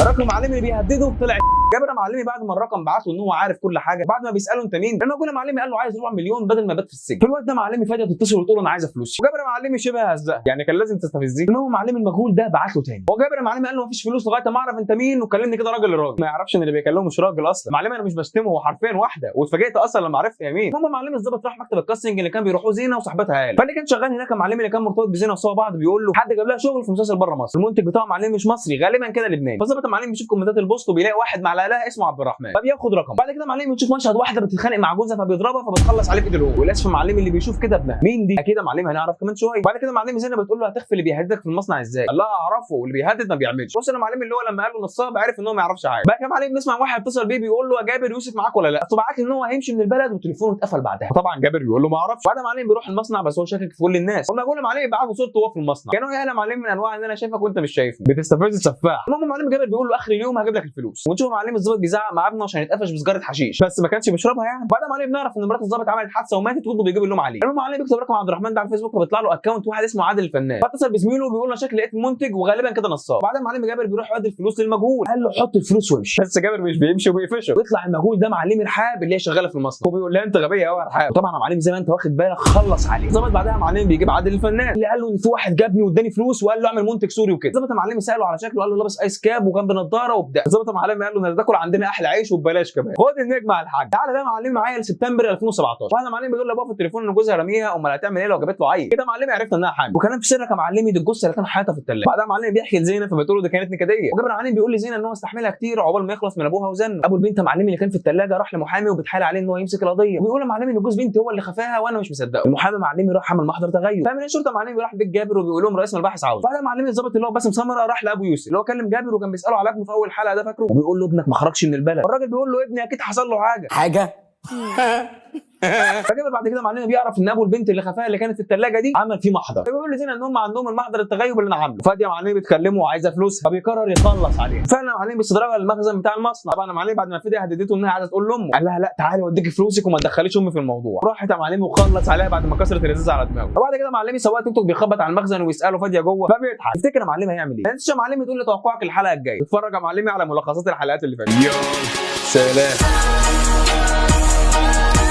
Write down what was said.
الرقم معلمي اللي بيهدده طلع جابر معلمي بعد ما الرقم بعته ان هو عارف كل حاجة. بعد ما بيساله انت مين، المجهول معلمي قال له عايز ربع مليون بدل ما بات في السجن. في الوقت ده معلمي فاديه تتصل وتقول له انا عايزه فلوسي، وجابر معلمي شبه هزقها، يعني كان لازم تستفزيه. المهم معلمي المجهول ده بعت له تاني، وجابر معلمي قال له مفيش فلوس لغاية ما اعرف انت مين، وكلمني كده راجل لراجل، ما يعرفش ان اللي بيكلمه مش راجل اصلا. معلمي انا مش بشتمه، هو حرفيا واحدة، واتفاجئت اصلا لما عرفت يا مين. المهم معلمي الظابط راح مكتب ال casting اللي كان بيروحوا زينة وصاحبتها هاله، فاللي كان شغال هناك معلمي اللي كان مرتبط بزينه وسوا بعض بيقول له حد جاب لها شغل في مسلسل بره مصر، المنتج بتاعه معلمي مش مصري غالبا كده لبناني. فالظابط معلمي بيشوف كومنتات ال post وبيلاقي واحد معلق لها اسمه عبد الرحمن، فبياخد رقم. بعد كده معلمي بيشوف مشهد واحدة بتتخانق مع جوزها فبيضربها فبتخلص عليه بايد هو، وللاسف معلمي اللي بيشوف كده ابنها. مين دي؟ اكيد يا معلمي هنعرف كمان شوية. بعد كده معلمي زينة بتقول له هتخفي اللي بيهددك في المصنع ازاي؟ الله اعرفه، واللي بيهدد ما بيعملش. بص انا معلمي اللي هو لما قال له نصاب عرف ان هو ما يعرفش حاجة. بعد كده معلمي بنسمع واحد اتصل بيه بيقول له يا جابر يوسف معاك ولا لا؟ فبعت لي ان هو هيمشي من البلد وتليفونه اتقفل بعدها. طبعا جابر بيقول له ما اعرفش. بعد معلمي بيروح المصنع بس هو شاكك في كل الناس، والمجهول معلمي بيبعت له صورته وهو في المصنع، كانوا يا معلم من انواع ان انا شايفك وانت مش شايفني، بتستفز السفاح. المهم معلم جابر بيقول له اخر اليوم هجيب لك الفلوس. ونشوف معلم الظابط بيزعق مع ابنه عشان يتقفش بسجاره حشيش بس ما كانش بيشربها يعني. بعد معلم بنعرف ان مرات الظابط عملت حادثه وماتت وابنه بيجيب اللوم عليه. المهم معلم بيكتب رقم عبد الرحمن ده على الفيسبوك وبيطلع له account واحد اسمه عادل الفنان، فاتصل بزميله وبيقول له شكل لقيت المنتج وغالبا كده نصاب. بعد معلم جابر بيروح يودي الفلوس للمجهول، قال له حط الفلوس وامشي، بس جابر مش بيمشي وبيقفشه، ويطلع المجهول ده معلم رحاب اللي هي شغالة في المصنع، وبيقول لها انت غبية قوي يا رحاب. وطبعا يا معلم زي ما انت واخد بالك خلص عليه. ظبط بعدها معلم بيجيب عادل الفنان اللي قال له ان في واحد جابني واداني فلوس وقال له اعمل منتج سوري وكده. ظبط معلم ساله على شكله قال له لابس ice cap وكان بنضاره وبتاع. ظبط معلم قال له ده تاكل عندنا احلى عيش وببلاش كمان، خد النجمة على الحاج. تعالى بقى معلم معايا لسبتمبر 2017. واحدة معلم بيقول لابوها في التليفون ان جوزها رميها، امال هتعمل ايه لو جابت له عيل كده؟ معلم عرفنا انها حامل، وكلام في سرك يا معلمي دي الجثة اللي كان حياتها في الثلاجة. بعدها معلم بيحكي لزينه فبتقول له دي كانت نكديه، وجابر معلم بيقول لزينه ان هو استحملها كتير عقبال ما يخلص من ابوها وزنه. ابو البنت معلمي اللي كان في الثلاجة راح لمحامي وبيتحايل عليه ان هو يمسك القضية، وبيقول لمعلمي ان جوز بنتي هو اللي خفاها وانا مش مصدقه. المحامي معلمي راح عمل محضر تغير. فمن الشرطة معلمي راح بيت جابر وبيقول لهم رئيس المباحث عاوز. بعدها معلمي الظابط اللي هو باسم سمرة راح لابو يوسف اللي هو كلم جابر وكان بيساله على ابنه في اول حلقة ده فاكره، وبيقول له ابنك ما خرجش من البلد. الراجل بيقول له ابني اكيد حصل له حاجة. فجابر بعد كده معلمي بيعرف ان ابو البنت اللي خفاها اللي كانت في الثلاجة دي عمل فيه محضر، فبيقول لزينه ان هم عندهم المحضر التغيب اللي انا عامله. فاديه معلمي بتكلمه وعايزه فلوسها، فبيقرر يخلص عليها. فعلا معلمي بيستدرجها للمخزن بتاع المصنع. طبعا معلمي بعد ما فاديه هددته انها عايزه تقول لامه، قال لها لا تعالي اوديكي فلوسك وما تدخليش امي في الموضوع. راحت يا معلمي وخلص عليها بعد ما كسرت الازاز على دماغه. وبعد كده معلمي سواق توك توك بيخبط على المخزن ويساله فاديه جوه، فبيضحك. تفتكر يا معلمي هيعمل ايه؟ ما تنساش يا معلمي تقول لي توقعك الحلقة الجاية. اتفرج يا معلمي على ملخصات الحلقات اللي فاتت. يلا سلام.